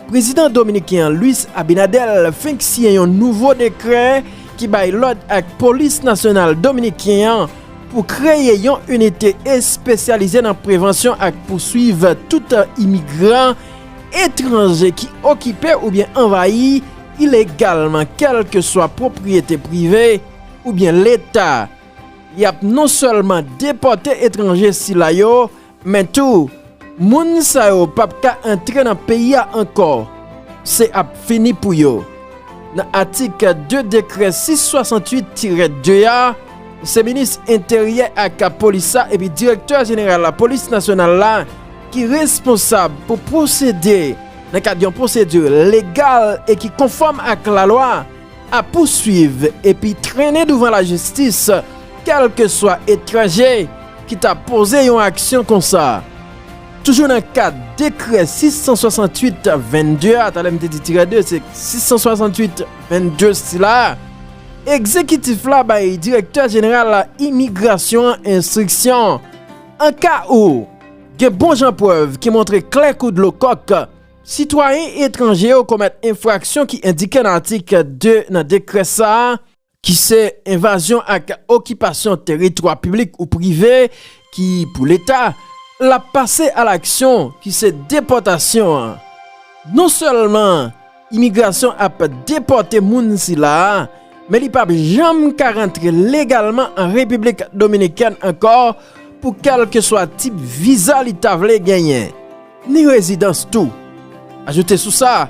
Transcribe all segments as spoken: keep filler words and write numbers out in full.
Prezidan dominiken an, Luis Abinader, fenk siyen yon nouvo dekrè ki bay lòd ak Polis Nasyonal Dominiken an pou kreye yon inite espesyalize nan prevansyon ak pouswiv tout imigran etranje ki okipe oubyen anvayi ilegalman kèlkeswa pwopriyete prive oubyen leta. Y ap non sèlman depòte etranje sila yo, men tou, moun sa yo p ap ka antre nan peyi a ankò. Se ap fini pou yo. Nan atik de dekrè sis swasanntuit tirè de a, se minis enteryè ak polis la epi direktè jeneral lapolis nasyonal la ki responsab pou pwosede nan kad yon pwosedi legal e ki konfòm ak lalwa a pouswiv epi trennen douvan lajistis kèlkeswa etranje ki ta poze yon aksyon konsa. Toujou nan kad dekrè sis san swasanntuit vennde a, talè m te di tirè de, se sis san swasanntuit vennde sila a, egzekitif la bay direktè jeneral imigrasyon an enstriksyon, an ka ou gen bon jan prèv ki montre klè kou dlo kòk sitwayen etranje yo komèt enfraksyon ki endike nan atik de nan dekrè sa a, ki se envazyon ak okipasyon teritwa piblik ou prive ki, pou Leta, l ap pase a laksyon, ki se depòtasyon an. Non sèlman imigrasyon ap depòte moun sila a, men li p ap janm ka rantre legalman an Repiblik Dominikèn ankò pou kèlkeswa tip viza li ta vle genyen, ni rezidans tou. Ajoute sou sa,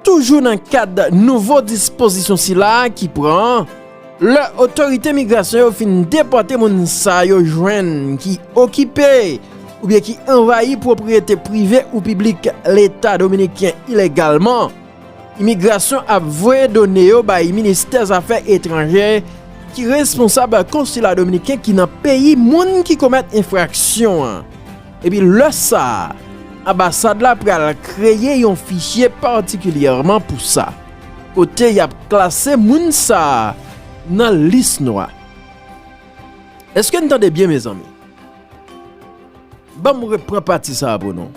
toujou nan kad nouvo dispozisyon sila a ki pran, lè otorite migrasyon yo fin depòte moun sa yo jwenn ki okipe oubyen ki anvayi pwopriyete prive ou piblik Leta dominiken ilegalman, imigrasyon ap voye done yo bay ministè zafè etranje ki responsab konsila dominiken ki nan peyi moun ki komèt enfraksyon an. Epi lè sa a, anbasad la pral kreye yon fichye patikilyèman pou sa, kote y ap klase moun sa a nan lis nwa. Èske n tande byen, mezanmi? Ban m repran pati sa a pou nou.